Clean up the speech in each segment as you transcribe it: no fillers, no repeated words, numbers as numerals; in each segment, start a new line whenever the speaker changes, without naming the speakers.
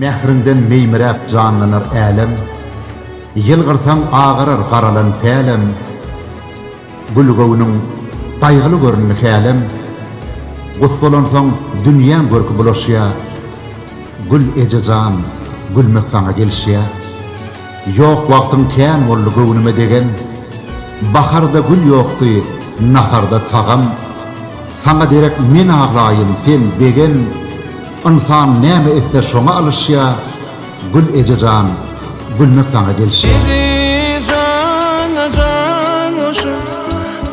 Mähriňden meýmiräp janlanar älem, Ýylgyrsaň agarar garalan pälem, Gül göwnüň gaýgyly göründi hälem, Gussalansaň dünýäň görki bulaşýa, Gül eje jan, gülmek saňa gelişýä. Ýok wagtyň kän boldy göwnüme degen, Baharda gül ýokdy, naharda tagam. Saňa derek men aglaýyn, sen begen, Ynsan näme etse şoňa alyşýa, Gül eje jan, gülmek saňa gelişýä.
Eziz jana jan goşup,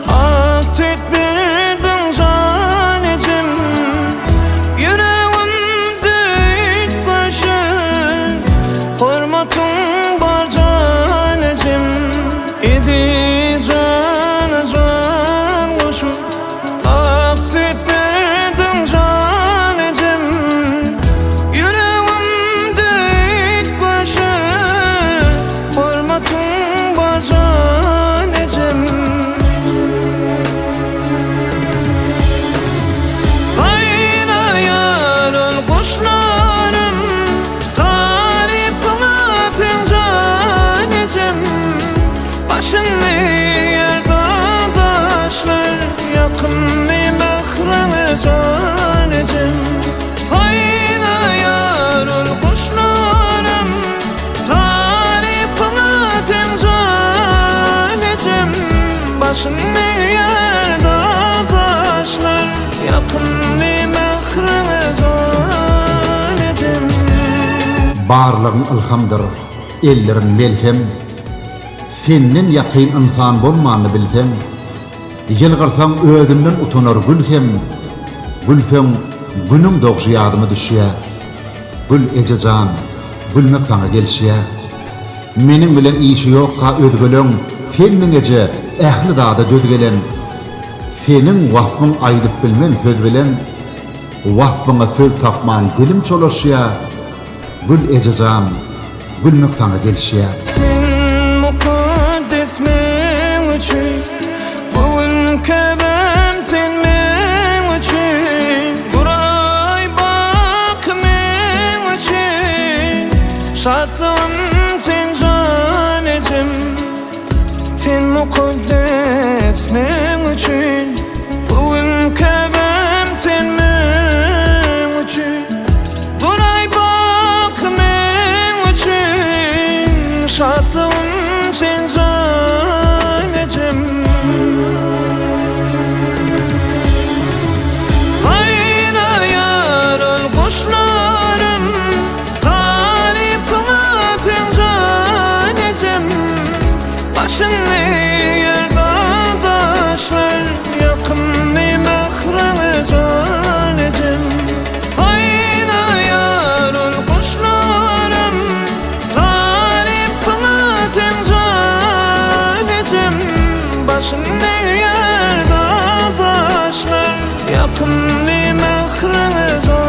Ak süýt berdiň jan ejem. Ýüregimde üýtgeşik, Hormatyň bar jan ejem. Eziz jana jan goşup, Ak süýt berdiň jan ejem, Ýüregimde üýtgeşik Hormatyň bar jan ejem. Saýraýar ol guşlarym, Tarypyňa seň jan ejem. Başyny eger dadaşlar, Ýakymly mähriňe jan ejem. Saýraýar ol guşlaram, Tarypyňa seň jan ejem. Başyny eger dadaşlar, Ýakymly mähriňe jan ejem.
Barlygyň ylhamdyr, elleriň melhem. Senden ýakyn ynsan bolmanyny bilseň, Ýylgyrsaň özünden utanar gül hem, Gülseň Günüň dogşy ýadyma düşýä. Gül eje jan, gülmek saňa gelişýä. Meniň bilen işi ýokka özgeleň, Sendiň eje ähli zada döz gelen. Seniň waspyň aýdyp bilmen söz bilen, Waspyňa söz tapman dilim çolaşýa. Gül eje jan, gülmek saňa gelişýär.
Sen mukaddes meň üçin, Bu gün käbäm sen meň üçin, Guraý baky meň üçin, Şatlygym sen jan ejem. Sen mukaddes meň üçin, Bu gün käbäm sen meň üçin. Duraý bak meň üçin Şatlygym sen jan ejem Saýraýar ol guşlarym Tarypyňa seň jan ejem Başyny eger dadaşlar Ýakymly mähriňe jan ejem Saýraýar ol guşlaram, Tarypyňa seň jan ejem. Başyn egýär dadaşlar, Ýakymly mähriňe jan.